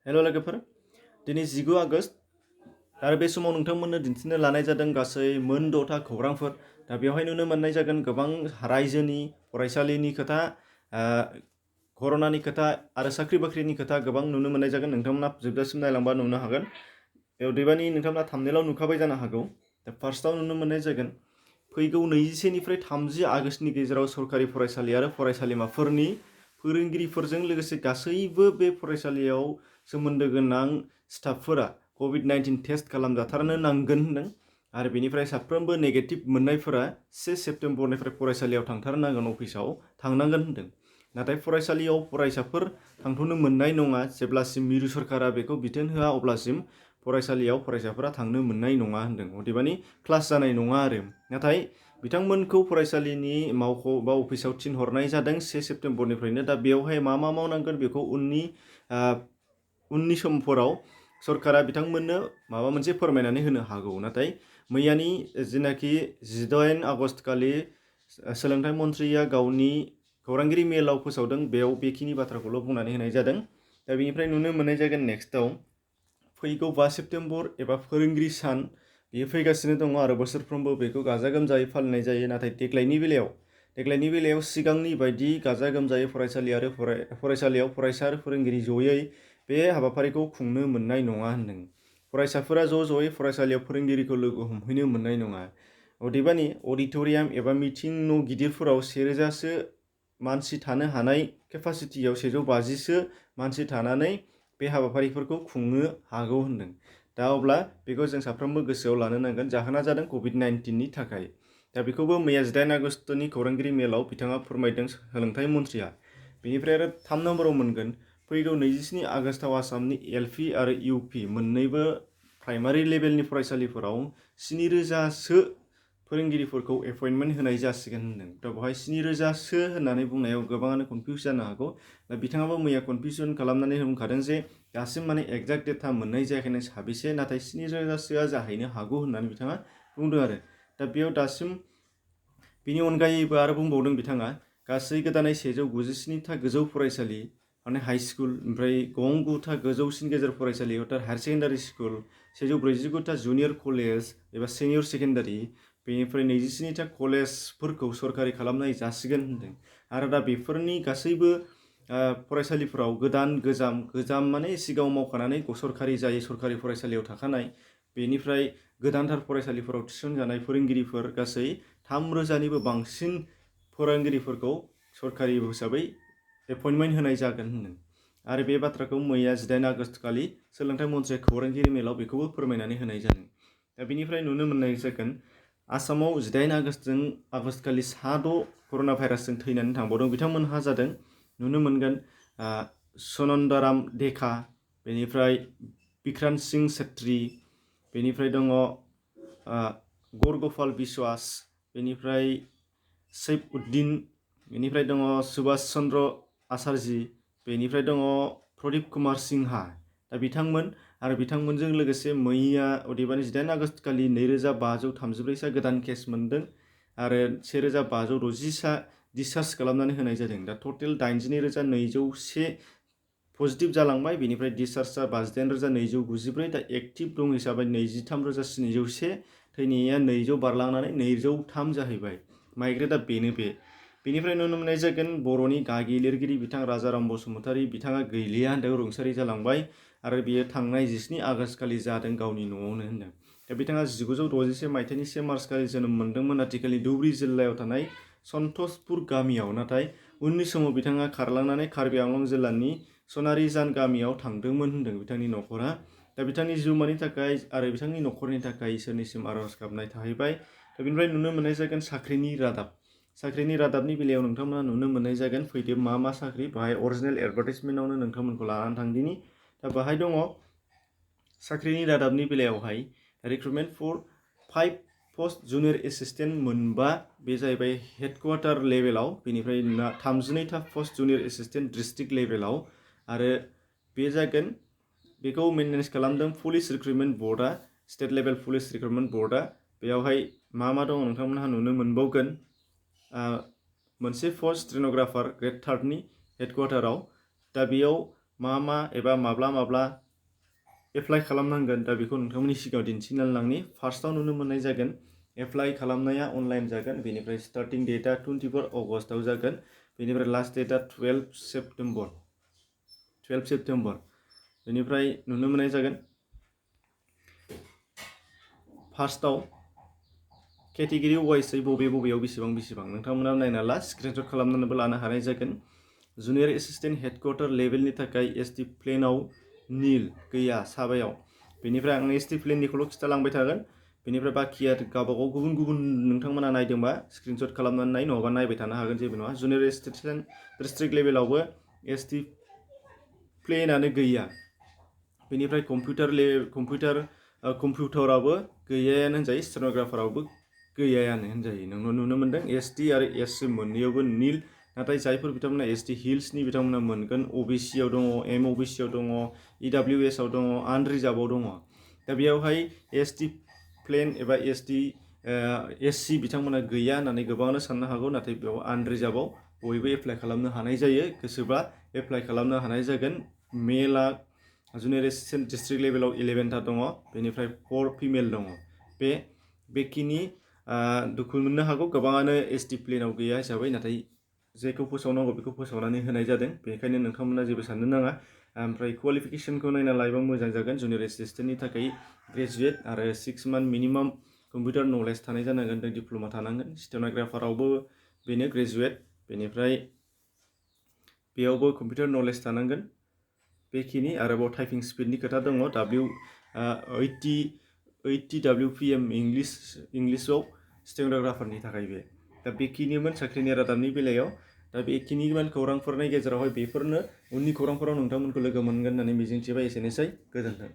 हेल' लोगोफोर, दिनै 19 आगस्ट आरो बे समाव नोंथांमोननो दिन्थिनो लानाय जादों गासै मोन 6था खौरांफोर। दा बेवहाय नुनो मोननाय जागोन गोबां रायजोनि फरायसालिनि खोथा, कर'नानि खोथा आरो साख्रि बाख्रिनि खोथा गोबां नुनो मोननाय जागोन। नोंथांमोना जोबजासिम नायलांबा नुनो हागोन। अदेबानि नोंथांमोना थाम्बनेलाव नुखाबाय जानो हागौ। दा फार्स्टआव नुनो मोननाय जागोन फैगौ 21निफ्राय 30 आगस्टनि गेजेराव सरकारि फरायसालि आरो फरायसालिमाफोरनि फोरोंगिरिफोरजों लोगोसे गासैबो बे फरायसालियाव सोमोन्दो गोनां स्टाफफोरा COVID-19 टेस्ट खालामजाथारनो नांगोन होनदों आरो बेनिफ्राय साफ्रोमबो नेगेटिभ मोननायफोरा 1 सेप्तेम्बरनिफ्राय फरायसालियाव थांथारनांगोन, अफिसाव थांनांगोन होनदों। नाथाय फरायसालियाव फरायसाफोर थांथ'नो मोननाय नङा जेब्लासिम मिरु सरकारा बेखौ बिथोन होआ अब्लासिम फरायसालियाव फरायसाफोरा थांनो मोननाय नङा होनदों। अदेबानि क्लास जानाय नङा आरो। नाथाय बिथांमोनखौ फरायसालिनि मावख' बा अफिसाव थिनहरनाय जादों 1 सेप्तेम्बरनिफ्रायनो। दा बेवहाय मा मावनांगोन बेखौ उननि समफोराव सरकारा बिथांमोननो माबा मोनसे फोरमायनानै होनो हागौ। नाथाय मैयानि जिनाखि 18 आगस्ट खालि सोलोंथाइ मन्थ्रिया गावनि खौरांगिरि मेलाव फोसावदों, बेयाव बेखिनि बाथ्राखौल' बुंनानै होनाय जादों। दा बेनिफ्राय नुनो मोननाय जागोन नेक्स्टआव फैगौ 5 सेप्तेम्बर एबा फोरोंगिरि सान बेयो फैगासिनो दङ आरो बोसोरफ्रोमबो बेखौ गाजा गोमजायै फालिनाय जायो। नाथाय देग्लायनि बेलायाव सिगांनि बायदि गाजा गोमजायै फरायसालियाव फरायसा आरो फोरोंगिरि जयै बे हाबाफारिखौ खुंनो मोननाय नङा होनदों। फरायसाफोरा ज'यै फरायसालियाव फोरोंगिरिखौ लोगो हमहैनो मोननाय नङा। अदेबानि अडिट'रियाम एबा मिटिं न' गिदिरफोराव 1000सो मानसि थानो हानाय केपासिटियाव 150सो मानसि थानानै बे हाबाफारिफोरखौ खुंनो हागौ होनदों। दा अब्ला बेखौ जों साफ्रोमबो गोसोआव लानो नांगोन। जाहोना जादों COVID-19नि थाखाय। दा बेखौबो मैया 18 आगस्टनि खौरांगिरि मेलाव बिथाङा फोरमायदों, सोलोंथाइ मन्थ्रिया। बेनिफ्राय आरो 3 नम्बराव मोनगोन फैगौ 27 आगस्टआव आसामनि LP आरो UP मोन्नैबो प्राइमारि लेभेलनि फरायसालिफोराव 7000सो फोरोंगिरिफोरखौ एपइन्टमेन्ट होनाय जासिगोन होनदों। दा बेवहाय 7000सो होननानै बुंनायाव गोबाङानो कनफिउस जानो हागौ। दा बिथाङाबो मैया कनफिउसन खालामनानै बुंखादों जे दासिम एक्जाक्ट डेटा मोननाय जायाखैनो साबेसे, नाथाय 7000सोआ जाहैनो हागौ होननानै बिथाङा बुंदों आरो। दा बेयाव दासिम बिनि अनगायैबो आरो बुंबावदों बिथाङा गासै गोदानै 197था गोजौ फरायसालि हाइ स्कुल, ओमफ्राय 9था गोजौसिन गेजेर फरायसालि अर्थात हायार सेकेन्डारि स्कुल, 149था जुनियर कलेज एबा सिनियर सेकेन्डारि, बेनिफ्राय 27था कलेजफोरखौ सरकारि खालामनाय जासिगोन होनदों। आरो दा बेफोरनि गासैबो फरायसालिफोराव गोजाम माने सिगाङाव मावखानानै सरकारि जायै सरकारि फरायसालियाव थाखानाय, बेनिफ्राय गोदानथार फरायसालिफोराव थिसनजानाय फोरोंगिरिफोर गासै 3000निबो बांसिन फोरोंगिरिफोरखौ सरकारि हिसाबै एपइन्टमेन्ट होनाय जागोन होनदों। आरो बे बाथ्राखौ मैया 18 आगस्ट खालि सोलोंथाइ मन्थ्रिया खौरांगिरि मेलाव बेखौबो फोरमायनानै होनाय जादों। दा बेनिफ्राय नुनो मोननाय जागोन आसामाव 18 आगस्ट खालि 6 कर'ना भाइरासजों थैनानै थांबावदों। बिथांमोनहा जादों नुनो मोनगोन सनन्दराम देखा, बेनिफ्राय बिक्रान्त सिंह छेत्री, बेनिफ्राय दङ गौरगपाल बिश्वास, बेनिफ्राय सैफुद्दिन, बेनिफ्राय दङ सुभाष चन्द्र आचार्य, बेनिफ्राय दङ प्रदीप कुमार सिंहा। दा बिथांमोन आरो बिथांमोनजों लोगोसे मैया अदेबानि 18 आगस्ट खालि 2534सा गोदान केस मोनदों आरो 1560सा डिसचार्ज खालामनानै होनाय जादों। दा टटेल 82201 पजिटिभ जालांबाय, बेनिफ्राय डिसचार्जआ 59293। दा एक्टिभ दं हिसाबै 23701, थैनाया 200 बारलांनानै 203 जाहैबाय। माइग्रेटआ बेनिफ्राय नुनो मोननाय जागोन बर'नि गागि लिरगिरि बिथां राजाराम बसुमतारी, बिथाङा गैलिया होनदों, रुंसारि जालांबाय आरो बियो थांनाय 17 आगस्ट खालि जादों गावनि न'आवनो होनदों। दा बिथाङा 1961 मायथाइनि 1 मार्च खालि जोनोम मोनदोंमोन आथिखालनि धुबुरी जिल्लायाव थानाय सन्तसपुर गामियाव। नाथाय उननि समाव बिथाङा खारलांनानै कार्बि आंलं जिल्लानि सनारिजान गामियाव थांदोंमोन होनदों बिथांनि न'खरा। दा बिथांनि जिउमानि थाखाय आरो बिथांनि न'खरनि थाखाय इसोरनिसिम आर'ज गाबनाय थाहैबाय। दा बेनिफ्राय नुनो मोननाय जागोन साख्रिनि रादाबनि बेलायाव नोंथांमोना नुनो मोननाय जागोन। फैदो मा साख्रि, बाहाय अरिजिनेल एडभार्टाइजमेन्टआवनो नोंथांमोनखौ लानानै थांदिनि। दा बाहाय दङ साख्रिनि रादाबनि बेलायावहाय recruitment for 5 post junior assistant मोनबा, बे जाहैबाय हेडक्वार्टार लेभेलाव, बेनिफ्राय 32था पस्ट जुनियर एसिस्टेन्ट डिस्ट्रिक्ट लेभेलाव, आरो बे जागोन बेखौ मेनेज खालामदों पुलिस रिक्रुटमेन्ट बर्डआ, स्टेट लेभेल पुलिस रिक्रुटमेन्ट बर्डआ। बेयावहाय मा दङ नोंथांमोनहा नुनो मोनबावगोन मोनसे पस्ट स्टेन'ग्राफार ग्रेड 3नि हेडक्वार्टाराव। दा बेयाव मा एबा माब्ला एप्लाइ खालामनांगोन दा बेखौ नोंथांमोननि सिगाङाव दिन्थिनानै लांनि। फार्स्टआव नुनो मोननाय जागोन एप्लाइ खालामनाया अनलाइन जागोन, बेनिफ्राय स्टार्टिं डेटआ 24 अगस्टआव जागोन, बेनिफ्राय लास्ट डेटआ 12 सेप्टेम्बर। बेनिफ्राय नुनो मोननाय जागोन फार्स्टआव केटेगरि वाइसै बबेयाव बेसेबां नोंथांमोना नायना ला, स्क्रिनशट खालामनानैबो लानो हानाय जागोन। जुनियर एसिस्टेन्ट हेडक्वार्टार लेभेलनि थाखाय एसटि प्लेनाव नील गैया साबायाव। बेनिफ्राय आं एसटि प्लेननिखौल' खिथालांबाय थागोन, बेनिफ्राय बाखिया गावबागाव गुबुन नोंथांमोना नायदोंबा स्क्रिनशट खालामनानै नाय, नङाबा नायबाय थानो हागोन, जेबो नङा। जुनियर एसिस्टेन्ट डिस्ट्रिक्ट लेभेलावबो एसटि प्लेनानो गैया। बेनिफ्राय कम्पिउटाराबो गैयायानो होनजायो, स्टेन'ग्राफारावबो गैयायानो होनजायो। नोंनाव नुनो मोन्दों एसटि आरो एससि मोननैयावबो नील, नाथाय जायफोर बिथांमोना एसटि हिल्सनि बिथांमोना मोनगोन। अबिसियाव दङ, MOBCआव दङ, EWSआव दङ, आनरिजार्भआव दङ। दा बेयावहाय एसटि प्लेन एबा एससि बिथांमोना गैया होननानै गोबाङानो साननो हागौ, नाथाय बेयाव आनरिजार्भआव बयबो एप्लाइ खालामनो हानाय जायो। गोसोबा एप्लाइ खालामनो हानाय जागोन। मेलआ जुनियर एसिस्टेन्ट डिस्ट्रिक्ट लेभेलाव 11टा दङ, बेनिफ्राय 4 फिमेल दङ। बेखिनि दुखु मोननो हागौ गोबाङानो एसटि प्लेनाव गैया हिसाबै, नाथाय जेखौ फोसावनांगौ बेखौ फोसावनानै होनाय जादों, बेनिखायनो नोंथांमोना जेबो साननो नाङा। ओमफ्राय क्वालिफिकेसनखौ नायना लायोबा मोजां जागोन। जुनियर एसिस्टेन्टनि थाखाय ग्रेजुवेट आरो 6 मान्थ मिनिमाम कम्पिउटार नलेज थानाय जानांगोन, डिप्ल'मा थानांगोन। स्टेन'ग्राफारावबो बेनो ग्रेजुवेट, बेनिफ्राय बेयावबो कम्पिउटार नलेज थानांगोन। बेखिनि। आरोबाव टाइपिं स्पिडनि खोथा दङ, 80 WPM इंलिसाव स्टेन'ग्राफारनि थाखाय बे। दा बेखिनिमोन साख्रिनि रादाबनि बेलायाव। दा बेखिनिमोन खौरांफोरनि गेजेरावहाय बेफोरनो। उननि खौरांफोराव नोंथांमोनखौ लोगो मोनगोन होननानै मिजिंथिबाय। एसेनोसै, गोजोन्थों।